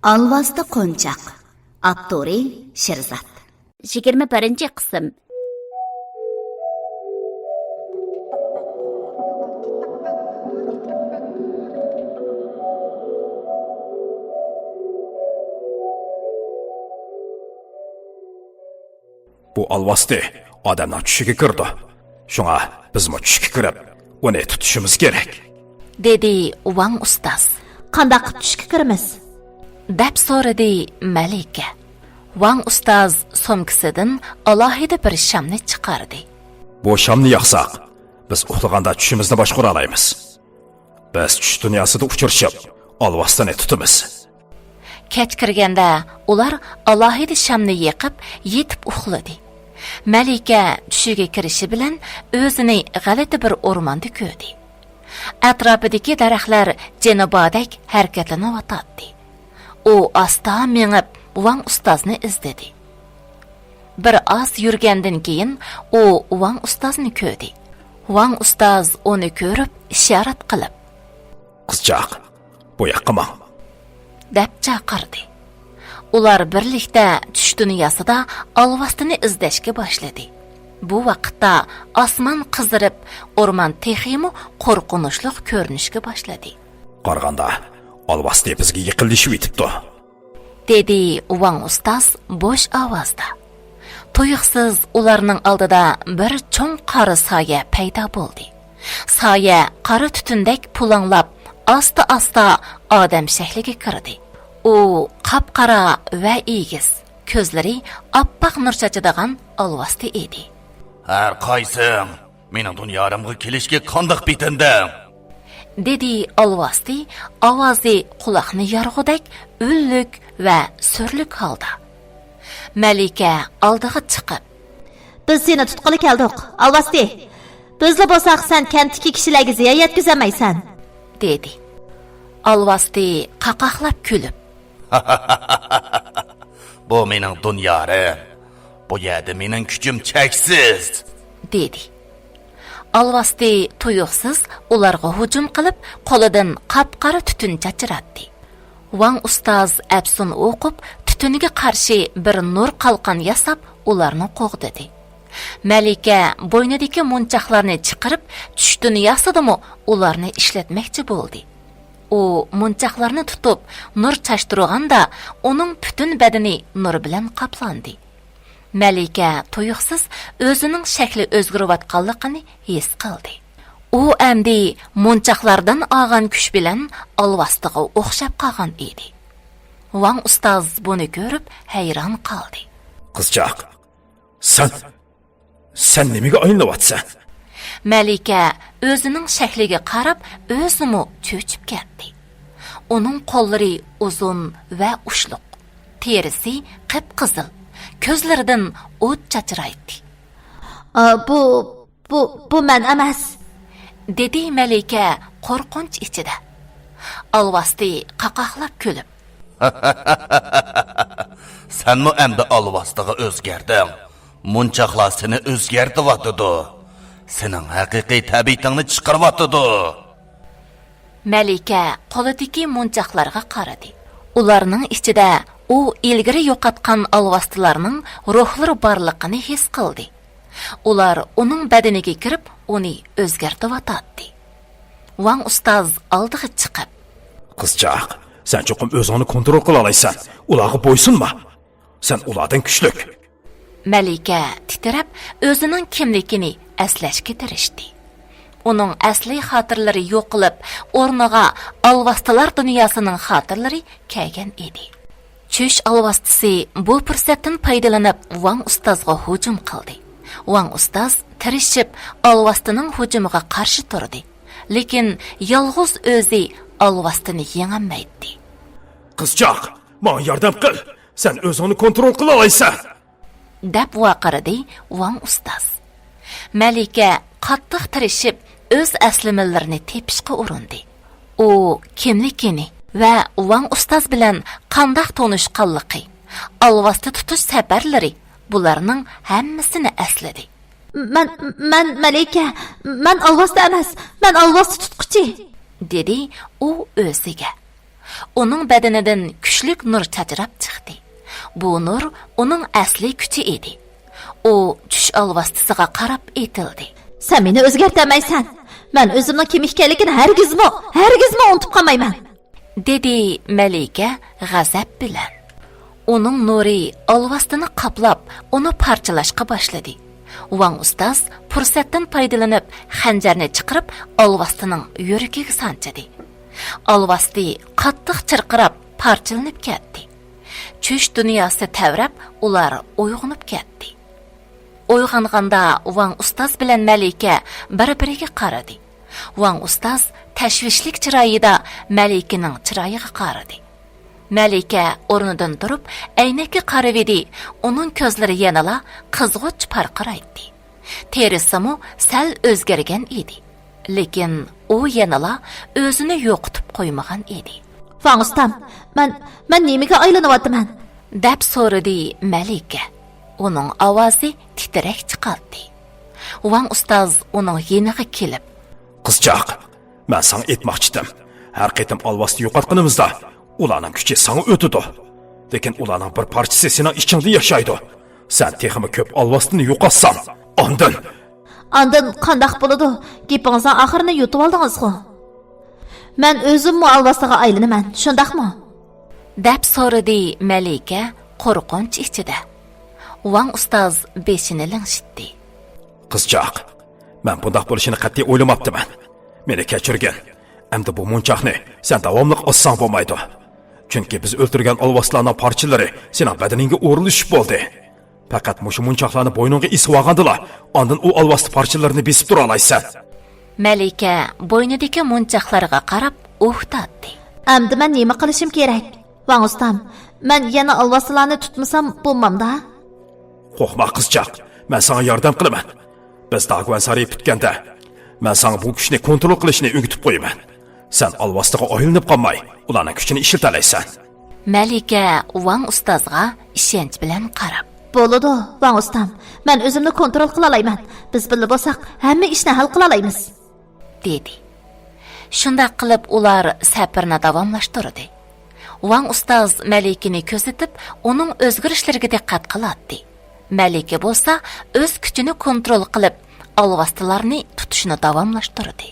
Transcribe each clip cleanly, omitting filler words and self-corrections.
Alvasti qo'nchoq. Avtori Sherzod. 21 qism. Bu alvasti odamning tushiga kirdi. Shunga bizmi tushga kirib, uni tutishimiz kerak. Dedi Vang ustoz. Qandoq qilib tushga kiramiz? Deb so'radi Malika. Vang ustoz so'mkisidan alohida bir shamni chiqardi. Bu shamni yoqsaq, biz uxlaganda tushimizni boshqara olamiz. Biz tush dunyosida uchrashib, alvastini tutamiz. Kech kirganda ular alohida shamni yiqib, yetib uxladi. Malika tushiga kirishi bilan o'zini g'alati bir o'rmonda ko'rdi. Atrofidagi daraxtlar jenobadak harakatlanayotdi. U asta mengib Vang ustozni izladi. Bir oz yurgandan keyin u Vang ustozni ko'rdi. Vang ustoz uni ko'rib ishorat qilib, Qizchaq, bu yoqqa mang. Deb chaqirdi. Ular birlikda tush dunyosida alvastini izlashga boshladi. Bu vaqtda osmon qizirib, o'rmon teximi qo'rqinchli ko'rinishga boshladi. Qaraganda alvasti bizga yaqinlashib yetibdi. Dedi Vang ustoz bo'sh ovozda. Tuyuqsiz ularning oldida bir cho'ng qora soya paydo bo'ldi. Soya qora tutundek pulanglab, asta-asta odam shakliga kirdi. U qop-qora va egiz, ko'zlari oppoq nur sochadigan alvasti edi. Har qaysing mening dunyorimga kelishga qandoq betinding? Dedi alvasti, ovozi quloqni yorg'udek ullik va surlik holda. Malika oldiga chiqib, Biz seni tutqili keldik, Alvasti. Bizla bo'lsaq sen kentdagi kishilarga ziyon yetkazolmaysan. Dedi. Alvasti qaqaqlab kulib, Bu mening dunyorim. Bu yerda mening kuchim cheksiz. Dedi. Alvasti tuyuqsiz ularga hujum qilib, qo'lidan qop-qora tutun chachiratdi. Vang ustoz afsun o'qib, tutuniga qarshi bir nur qalqon yasab, ularni qo'g'didi. Malika bo'ynidagi munchoqlarni chiqarib, tush dunyosidimi ularni ishlatmoqchi bo'ldi. U munchoqlarni tutib, nur chashtirganda, uning butun badani nur bilan qoplandi. Malika tuyuqsiz o'zining shakli o'zgarayotganligini his qildi. U endi munchoqlardan olgan kuch bilan alvastiga o'xshab qolgan edi. Vang ustoz buni ko'rib hayron qoldi. Qizchaq, sen nimaga aylanayotsan? Malika o'zining shakliga qarab o'zimi cho'chib ketdi. Uning qo'llari uzun va ushliq, terisi qip-qizil, ko'zlaridan o't chachraydi. Bu man emas. Dedi Malika qo'rqinch ichida. Alvasti qaqaqlab kulib, Senmi endi alvastiga o'zgarding? Munchoqlar seni o'zgartiryotidi. Sening haqiqiy tabiatingni chiqaryotidi. Malika qo'lidagi munchoqlarga qaradi. Ularning ichida u ilgari yo'qotgan alvastilarning ruhlari borligini his qildi. Ular uning badaniga kirib, uni o'zgartiryotdi. Vang ustoz oldiga chiqib, Qizchaq, sen cho'qim o'zingni kontrol qila olasan. Ularga bo'ysunma. Sen ulardan kuchlik. Malika titrab o'zining kimligini eslashga tirishdi. Uning asli xotirlari yo'qolib, o'rniga alvastilar dunyosining xotirlari kelgan edi. Tush alvastisi bu fursatdan foydalanib Vang ustozga hujum qildi. Vang ustoz tirishib alvastining hujumiga qarshi turdi. Lekin yolg'iz o'zi alvastini yengolmaydi. Qizchaq, menga yordam qil. Sen o'zingni kontrol qila olasan. Deb vaqirdi Vang ustoz. Malika qattiq tirishib o'z aslimalarini tepishga urindi. U kimligini va Vang ustoz bilan qandoq tanishganligi, alvasti tutish safarlari bularning hammasini esladi. Man Malika, man Alvasti emas, man Alvasti tutquchi. Dedi u o'ziga. Uning badanidan kuchlik nur chachrab chiqdi. Bu nur uning asli kuchi edi. U tush alvastisiga qarab etildi. Sen meni o'zgartirmaysan. Man o'zimning kim ekanligini hargizmi, hargizmi unutib qolmayman. Dedi Malika g'azab bilan. Uning nuri alvastini qoplab, uni parchalashga boshladi. Vang ustoz fursatdan foydalanib, xanjarni chiqarib, alvastining yuragiga sanchidi. Alvasti qattiq chirqirab parchalanib ketdi. Tush dunyosi tavrab, ular uyg'onib ketdi. Uyg'onganda Vang ustoz bilan Malika bir-biriga qaradi. Vang ustoz tashvishlik chiroyida Malikaning chiroyiga qaradi. Malika o'rnidan turib, aynakka qarab edi. Uning ko'zlari yanala qizg'uch parqiraydi. Terisimi sal o'zgargan edi. Lekin u yanala o'zini yo'qotib qo'ymagan edi. Vang ustam, man nimaga aylanyapman? Deb so'radi Malika. Uning ovozi titrak chiqardi. Vang ustoz uning yeniga kelib, Qizchaq, man sana aytmoqchidim. Har qitim alvosni yo'qotganimizda ularning kuchi sana o'tidi. Lekin ularning bir parchasi sening ichingda yashaydi. Sen texmi ko'p alvosni yo'qotsang, ondan Ondan qandoq bo'ladi? Gapingizning oxirini yutib oldingizku. Man o'zimmi alvastiga aylanaman, shundaqmi? Deb so'radi Malika qo'rqinch ichida. Vang ustoz beshini lingshitdi. Qizchaq, man bundoq bo'lishini qat'iy o'ylamabdiman. Meni kechirgin. Endi bu munchoqni sen davomli ossang bo'lmaydi. Chunki biz o'ltirgan alvoslarning parchalari sening badaningga o'rilishib bo'ldi. Faqat mushu munchoqlarni bo'yningga isib olgandila, ondan u alvosni parchalarini besib tura olaysan. Malika bo'ynidagi munchoqlarga qarab uh tortdi. Endi man nima qilishim kerak? Vang ustam, man yana alvastilarni tutmasam bo'lmamda? Qo'rqma qizchaq, man sana yordam qilaman. Biz Dagvan saroyi bitganda, man sana bu kuchni kontrol qilishni o'rgatib qo'yaman. Sen alvostiga aylanib qolmay, ularning kuchini ishlatalaysan. Malika Vang ustozga ishonch bilan qarab, Bo'ladi, Vang ustam. Man o'zimni kontrol qila olayman. Biz birga bo'lsak, hamma ishni hal qila olamiz. Dedi. Shundoq qilib ular safarni davomlashtirdi. Vang ustoz Malikani ko'zatib, uning o'zgarishlariga diqqat qiladi. Malika bo'lsa o'z kuchini kontrol qilib, alvastilarni tutishni davomlashtirdi.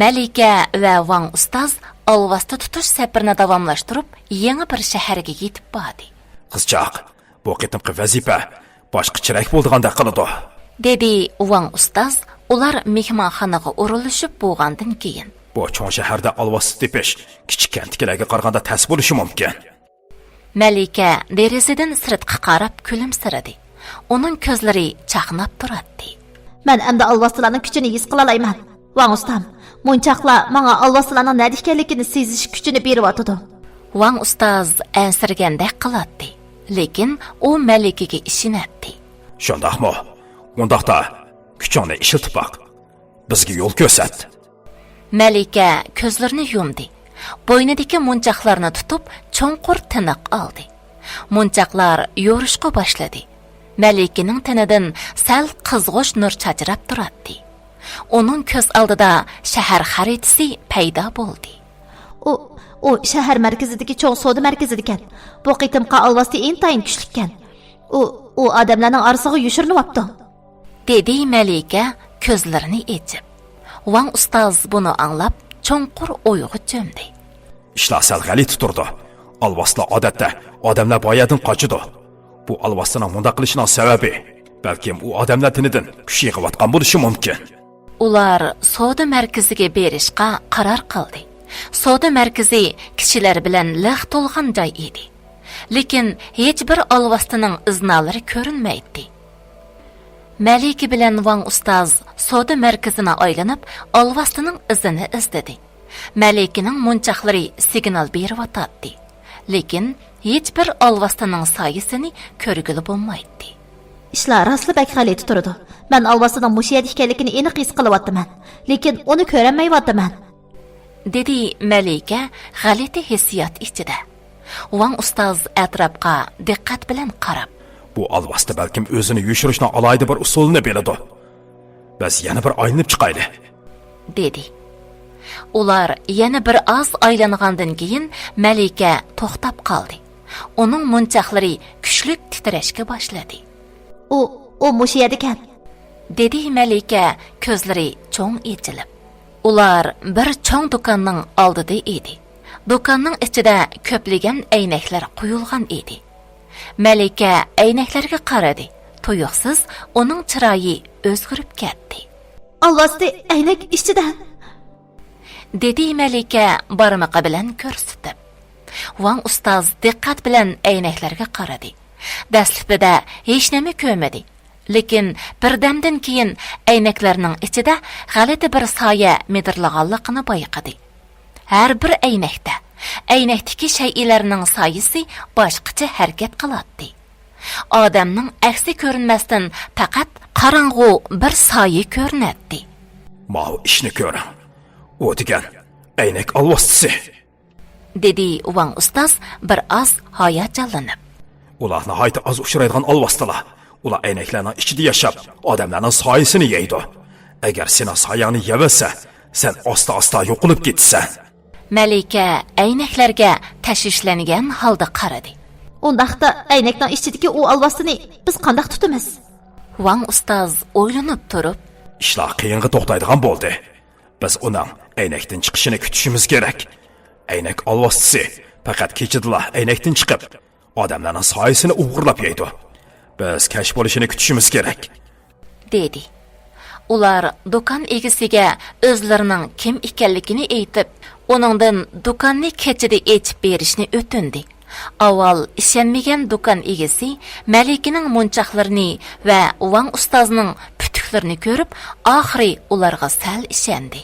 Malika va Vang ustoz alvasti tutish safarini davomlashtirib, yangi bir shaharga yetib bordi. Qizchaq, bu qitimqi vazifa boshqacharak bo'ldiganda qiladi. Dedi Vang ustoz ular mehmonxonaga o'rinlashib bo'lgandan keyin. Bu cho'ng shaharda alvasti tepish kichik kentdagilarga qaraganda tas bo'lishi mumkin. Malika derazadan sirtqa qarab kulimsiradi. Uning ko'zlari chaqnab turadi. Man endi alvastilarning kuchini his qila olayman. Vang ustam, munchoqlar manga alvastilarning nada ekanligini sezish kuchini beryotidi. Vang ustoz ansirgandek qiladi, lekin u Malikaga ishonadi. Shundoqmi? Undaqda kuchingni ishlatib boq. Bizga yo'l ko'rsat. Malika ko'zlarini yumdi. Bo'ynidagi munchoqlarni tutib, cho'nqur tiniq oldi. Munchoqlar yorishqa boshladi. Malikaning tanidan sal qizg'ush nur chachrab turadi. Uning ko'z oldida shahar xaritasi paydo bo'ldi. U shahar markazidagi cho'ng savdo markazida ekan. Bu qitimqi alvasti intayin kuchli ekan. U odamlarning orasiga yoshirinibdi. Dedi Malika ko'zlarini ochib. Vang ustoz buni anglab, cho'nqur o'yga cho'mdi. Ishlar sal g'alati turdi. Alvoslar odatda odamlar boyadan qochidi. Bu alvostining bundoq qilishining sababi balkim u odamlar tinidan kuch yig'ayotgan bo'lishi mumkin. Ular savdo markaziga berishga qaror qildi. Savdo markazi kishilar bilan liq to'lgan joy edi. Lekin hech bir alvostining iznalari ko'rinmaydi. Malika bilan Vang ustoz savdo markazini aylanib, alvostining izini izladi. Malikaning munchoqlari signal beryotdi. Lekin hech bir alvostining soyasini ko'rgili bo'lmaydi. Ishlar rostla bak g'alati turadi. Man alvastining mushu yerda ekanligini aniq his qilyaptiman. Lekin uni ko'rolmayaptiman. Dedi Malika g'alati hissiyot ichida. Vang ustoz atrofga diqqat bilan qarab, Bu alvasti balkim o'zini yashirishning alohida bir usulini biladi. Biz yana bir aylanib chiqayli. Dedi. Ular yana bir oz aylangandan keyin Malika to'xtab qoldi. Uning munchoqlari kuchlik titrashga boshladi. U mushu yerda ekan. Dedi Malika ko'zlari cho'ng echilib. Ular bir cho'ng do'konning oldida edi. Do'konning ichida ko'plagan aynaklar qo'yilgan edi. Malika aynaklarga qaradi. Tuyuqsiz uning chiroyi o'zgarib ketdi. Alvasti aynak ichida. Dedi Malika barmog'i bilan ko'rsatib. Vang ustoz diqqat bilan aynaklarga qaradi. Dastlabida hech nima ko'rmadi. Lekin birdamdan keyin aynaklarning ichida g'alati bir soya midirlaganligini payqadi. Har bir aynakda aynakdagi shaylarning soyasi boshqacha harakat qiladi. Odamning aksi ko'rinmasdan faqat qorong'u bir soya ko'rinadi. Mau ishni ko'ring. U degan aynak alvostisi. Dedi Vang ustoz bir oz hayajonlanib. Ular nihoyatda oz uchraydigan alvostilar. Ular aynaklarning ichida yashab, odamlarning soyasini yeydi. Agar seni soyangni yevelsa, sen asta-asta yo'qolib ketasan. Malika aynaklarga tashvishlangan holda qaradi. Undaqda aynakning ichidagi u alvastini biz qandoq tutamiz? Vang ustoz o'ylanib turib, Ishlar qiyinga to'xtaydigan bo'ldi. Biz uning aynakdan chiqishini kutishimiz kerak. Aynak alvostisi faqat kechadila aynakdan chiqib, odamlarning soyasini o'g'irlab yeydi. Biz kashf bo'lishini kutishimiz kerak. Dedi. Ular do'kon egasiga o'zlarining kim ekanligini aytib, uningdan do'konni kechida echib berishni o'tindi. Avval ishonmagan do'kon egasi Malikaning munchoqlarini va Vang ustozning putuklarini ko'rib, oxiri ularga sal ishondi.